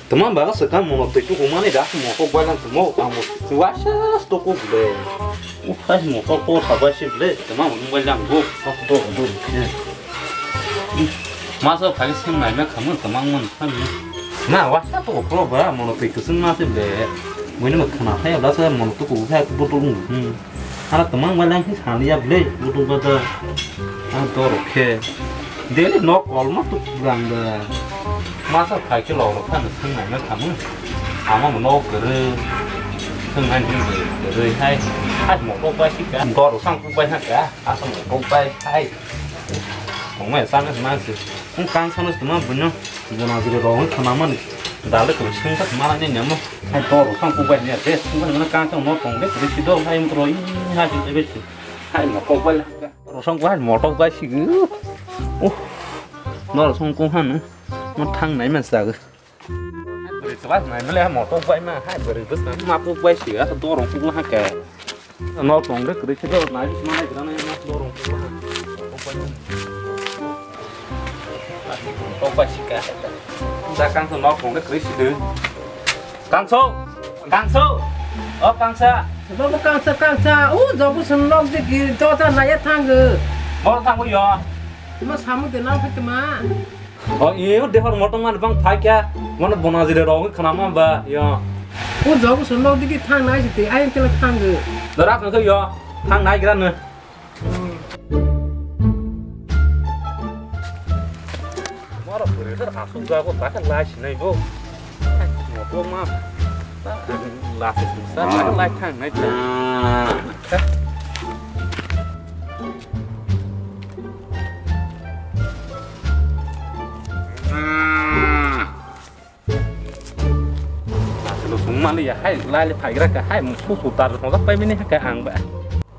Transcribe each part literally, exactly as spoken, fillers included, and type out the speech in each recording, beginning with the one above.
Tama baga swkang mono twi tuku mani da moto bai lang tamo amo. Wasa tuku ble. Uphai moto ko sabai si ble. Tama mono bai lang go. Tok do do. Masa phai sing nai na khamu tamang mon khamu. Na wasa tuku pro ba mono twi kusung ma si ble. Buino ma khana phai da sa mono tuku phai botol. Hmm. Ano tamang bai lang sani ya ble, budu bada. Ano dorok khe. Deli nok kolma tuk bang da. Masa phai khe lorok phano swngnai na khamu. Ama mo nok kwrwi. Swngnai ni kwrwi hai. Hai mo kok bai sika. Dorok sang kuk bai haka. Asa mo kok bai hai. Ongmai sana sma si. Ang kang sana sma buino. Bona jiri rok khana mani. Dale ko sung tak mala ni nyamo. Hai to ro sang ku bai ni de. Sung kan kang to no tong de. Kri si do hai mo ro i ha ji de. Hai mo kok bai. Ro sang ku hai mo tok bai si. Oh. No ro sang ku han. No thang nai man sa. Bwrwi kwbas nai mele ha motok bai ma, hai bwrwi bwskango ma puk bai si, asa dorong puk ha ke. Nok tong de kwrwi khe dorong nai bisi ma nai gra nai ma dorong puk ha. Motok bai si ka. Da kang to nok tong de kwrwi si de. Kangso, kangso, o kangsa. Bobo kangsa kangsa, u jobu sun nok de ki jota nai ya thang ge. Bol thang yo. Ma samu de nang phe ma. O, iyo dehor motok man bang phai kya, mano bona jire rong khana ma ba, yo. O jogu sun nok digi thang nai jite, ayang tela thang ge. Dara khang yo, thang nai gra ne. Moro pure dar asuk jago ta kha lai sinai bo. Motok ma. La se sa lai thang nai ta. Aswk sung mali ya hai lai le phaigra ka hai musu su tar song pai mini ka ang ba.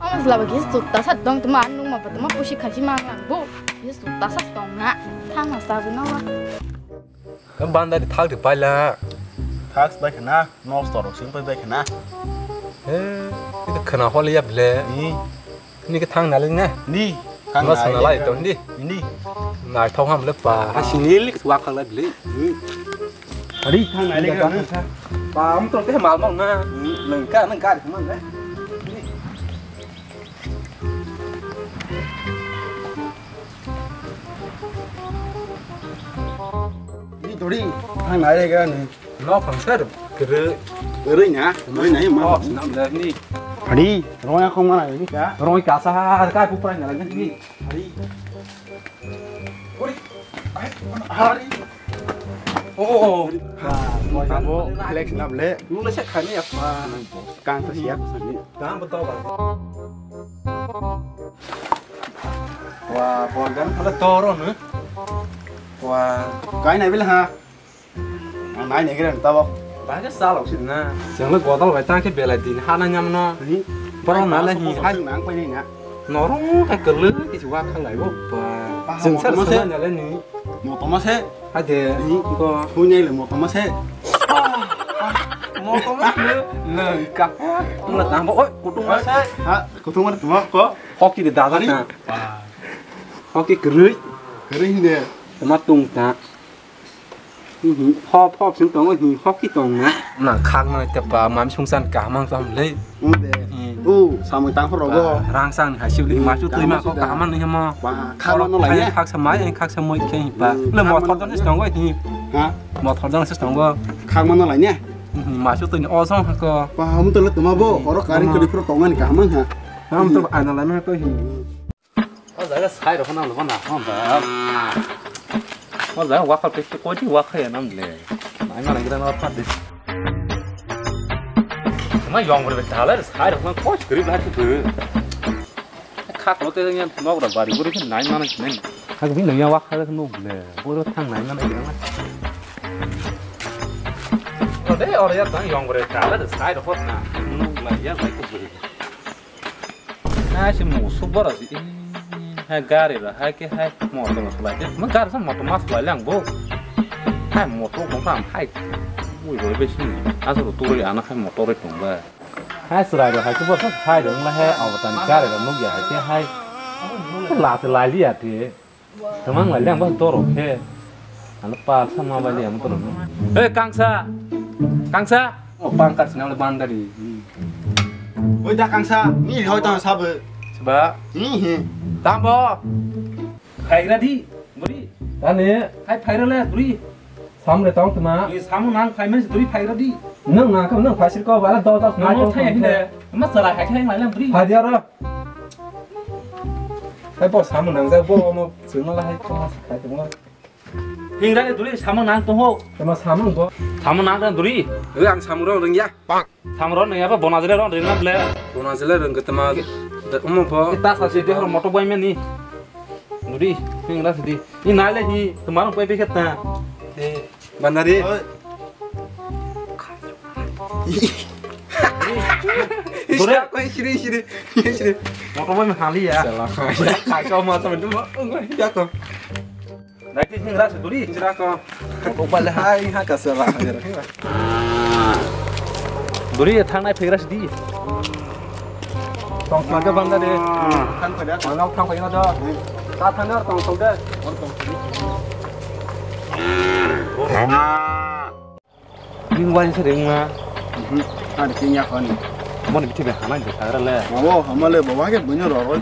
Ang sla ba gis tu ta sat dong tuma nung ma ba tuma pusi khaji ma nang bo. Gis tu ta sat dong na. Thang ma sa bu na wa. Ka banda di thak di pai la. Thak bai khana, nos torok sing pai bai khana. He, itu khana holi ya ble. Ni. Ni ke thang nalai na. Ni. Thang nalai to ni. Ni. Nai thong ham le pa. Ha sini lik wa khang la ble. Ni. Ari thang nalai ka. Pa am to te mal mong na. Ni lengka na gari mang na. Ni. Ni dori, ang nai ga ni. No pang sir, kere. Kere nya, kere nya ma. Oh, nam da ni. Hari, rong ya khong mana ni ka? Rong ka sa har ka ku prai na lagi ni. Hari. Ori. Hari. Oh. Abo Alex nable. Nule se khani apa? Kang ta siap sani. Kang betul ba. Wah, borgan hala toro no. Wah, kai nai bil ha. Nai nai kira tabok. Ba ke salok sin na. Senglo godal bai ta ke belai din ha na nyam no. Ni. Borok na le ni hai. Nang pai ni na. Norong ka kwlwi kisi wa khalai bo ba. Jeng sar sana le ni. Motoma se. Hade. Ni. Ko. Hunyai le motoma se. Motoma se. Nang ka. Tungla tang bo oi kutung ma se. Ha, kutung ma tuma ko. Hoki de dada ka. Hoki kwrwi. Kwrwi hinde. Tama tung ta. Hop hop sing tongo hi hoki tong na. Na khak no te pa mam sung san ka mang sam le. Ode. O samui tang phoro go. Rang sang ha siu li ma chu tui ma ko ka man ni mo. Khak no lai. Khak sa mai khak sa moi khe pa. Le mo thor jan sing tongo hi. Ha? Mo thor jan sing tongo. Khak man no lai ne. Ma chu tui ni o song ha ko. Pa ham to le tuma bo oro kari kari phoro tong ani ka man ha. Ham to ai no lai ma ko hi. O jaga sai rok phano lobana hon ba. O jaga wakha pe koi di wakha ya nam le. Nai mana gira na phat de. Ma yong bre thala sai rok phano koi gri ba tu. Khak lo te ya nok ra bari guri nai mana nai. Khak bi nang ya wakha no le. Bo thang nai mana gira na. O de or ya tang yong bre thala sai rok phano. Nuk la ya bai ku. Hai se musuk borok se, hai gari rok hai khe hai motor rok salai khe, ma gari sa motor ma salai le ang bo. Hai motor rok tong kha ang hai ui roi bai sini, aswk rok tugui ano hai motor rok tong ba. Hai chwrai rok hai khe borok sai rok wng lai hai, abo tani gari rok nukya hai khe hai la se lai liya te. Tamang lai liang ba dorok khe. Ano pa sama bali amo to no. Eh, Kangsa. Kangsa. O Pankaj nang le bandari. Oi da Kangsa, ni hoi tang sabu. Seba. Ni he. Tambo. Phaigra di, buri. Ani. Hai phaigra le, buri. Samre tong tuma. Ni samu nang phai mes duri phaigra di. Nang na kam nang phaisir ko bala do do. Nang thai hile. Ma sara hai thai mai lam buri. Phai dia ro. Hai bo samu nang ja bo mo sung la hai ko hai tuma. Hingra le duri samung nang tong ho. Tama samung bo. Samung nang tong duri. Oi ang samung rong rengya. Samung rong rengya ba bona jele rong rengna ble. Bona jele reng ke tama. Omo bo. Ta sa si de hor moto boy meni. Duri hingra si di. Ni na le hi tama rong boy be khet na. Bandari. Oi. Duri. Koi siri siri. Siri. Moto boy me hali ya. Salah. Kai kau mata mentu mo. Ya ko. Dai ti hingra se duri. Hingra ko. Ko bale hai ha ka se ba. Duri thangnai phegra se di. Tong sma ke banda de. Than phaida, tong nang thang phaida do. Ka than ar tong song de. Ring wani se ring ma. Ar king ya khani. Mon bithi be hanai de sagra le. Abo hamale baba ke bunyo ro ro.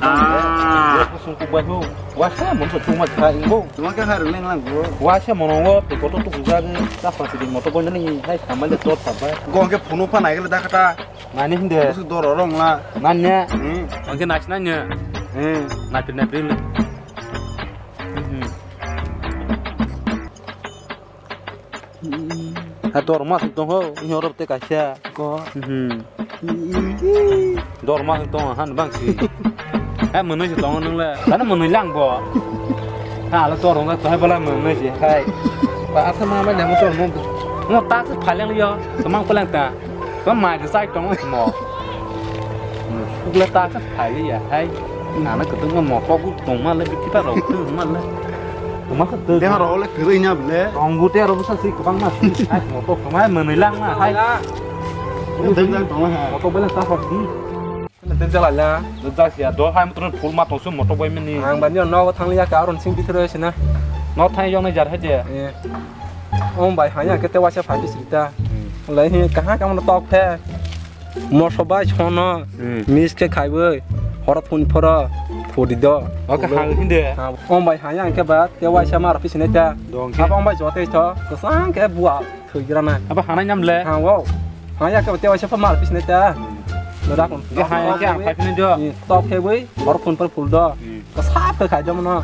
Sungkuk bai hu. Wa sa mon so chuma kha ingbo. Tuma khe hai rwleng lang bo. Wa sa mono wo te koto tu kuja ge ta pa sidi moto boy nani hai samai le tot pa ba. Go ke phunu pa nai gele da kata. Nani hinde. Su doro rong la. Nani. Hmm. Angke nai nani. Hmm. Nai pin nai pin. Hmm. Ha dor ma sung tong ho, nyorop te kaisa. Ko. Hmm. Dor ma sung tong han bang si. Ha mwnwi si tong nung le. Kana mwnwi lang bo. Ha ala dor ma to hai bala mwnwi si hai. Ba asa ma ma le mo dor mo. Mo ta sa phaleng yo. Samang phaleng ta. Ba ma de sai tong mo. Sukla ta sa phali ya hai. Ana kutung mo ko tong ma le biti pa ro tu ma le. Tuma khe twi. Deha rok le kwrwi nya bile. Tongbu te aro bwsa si kwbangma si. Hai moto kwmai mwnwi langma hai. Deng deng tong ha. Moto bele ta hor di. Deng jala la. Deng jak sia do hai motor full ma tong su moto bai mini. Ang bani no thang ya ka aron sing bithro sina. No thang yong ne jar hai je. Eh. Om bai hanya kete wasa phai sita. Lai hi kaha kam no tok the. Moso bai sono, hmm, miss khe khaiwi, horo phun phoro, phudi do. Oke, hang hinde. Ha, om bai haya angke ba, te waisa mar pisi ne ta. Dong khe. Abo om bai jote tho, kesang khe bua thoi gira na. Abo hanai nam le. Ha, wow. Haya ke te waisa mar pisi ne ta. Lo da kon. Ke haya ke ang phai phine do. Top khe bai, horo phun phoro phul do. Hmm. Kesap khe khai do mono.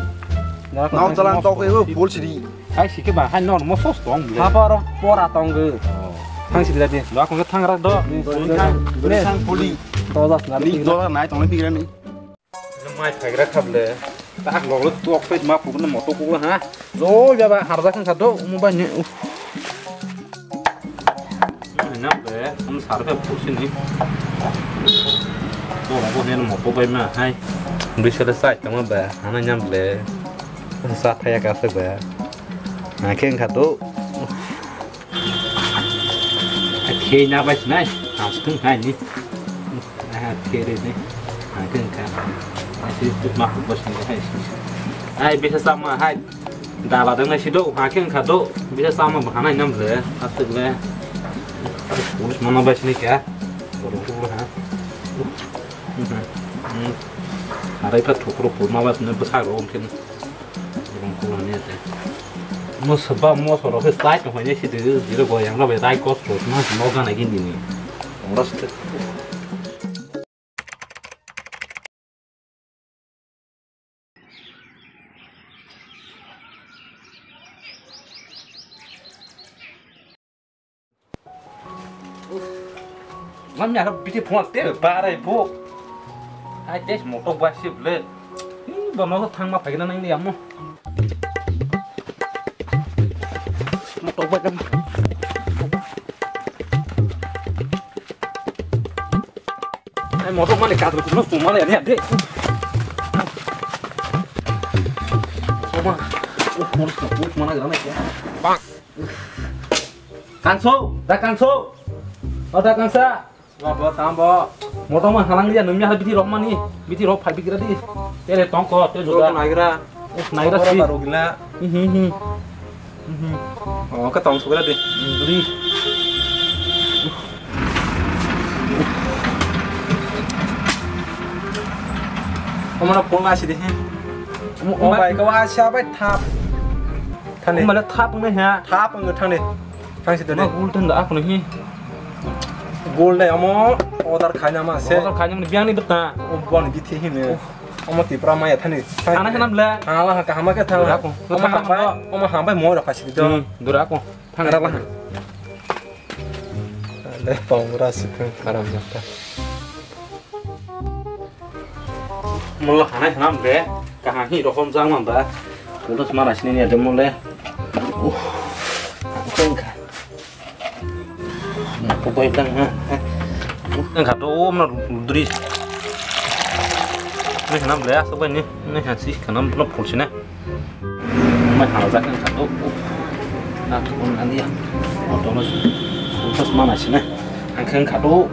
Nau chalan tok khe phul sidi. Hai sike ba hai nor mo sos tong bile. Hapa ro pora tong ge. Oh. Thang sidi dadi. Lo akon thang rak do. Ni thang, ni thang poli. To das na. Ni do nai tong pigra ni. Mai phaigra khable. Tak log lo tok pe ma pugna moto ko ha. Lo ja ba har da khang kha do mo ba ni. Nam be, am sar be phursini. Bo bo ne mo bo bai ma hai. Bri sele sai tama ba, hana nyam le. Sa thaya ka se ba. Na khen kha do. Khe na bai nai. As tung hai ni. Ah, kere ne. Ah, keng ka. Ah, si tu ma ko bos ne hai si. Ai, bisa sama hai. Dala dang nai si do, ha keng ka do. Bisa sama ba hanai nam le. Asuk le. Pulis mana bai sini ka. Orang tu ha. Hmm. Arai pa thukro pur ma ba ne basa ro mungkin. Mo seba mo soro khe chai tong hoi nai si de, jiro go yang bai rai kos ro ma no gana gin dini. Ora ste. Mami aro biti phone te barai bo. Ai des moto ba si ble. Hi ba no thang ma phagina nang ni amo. Moto ba kan. Ai moto mane kadro no sumale ani ade. Soma. Oh, mono suma, oh, mana grana kya? Bang. Kangso, da Kangso. O da Kangsa. Bo, bo, tam bo. Moto ma halang dia, nungya ha biti rok mani, biti rok phai bigra di. Tele tong ko, te joda. Naigra. Naigra si. Rok gila. Hi, hi, hi. Oh, ka tong sugla de. Duri. Omo na phone asi de he. Omo, omo bai ka wa sia bai thap. Thani. Omo le thap ngai ha. Thap ang thani. Thang si de. Ma gul tan da aku ni. Gul dai omo order khaina ma se. Order khaina ma biang ni beta. O bon bithi hine. Omo Tipra maya thani. Thana hanam le. Thangla ha kahama ke thangla. Dura ko. Omo hambai, omo hambai mo ra phasi do. Hmm, dura ko. Thang ra la. Le pong ra si thang karam jata. Mulo hanai hanam le. Kaham hi rokom jang man da. Ulo mana sini ni ada mole. Uh. Tengka. Pokoi tang ha. Ang khato om na duri. Ni hanam le aso bai ni. Ni ha si kanam na phul sina. Mai hala jak ang khato. Na phun ani ya. Oto no. Utas mana sina. Ang khang khato.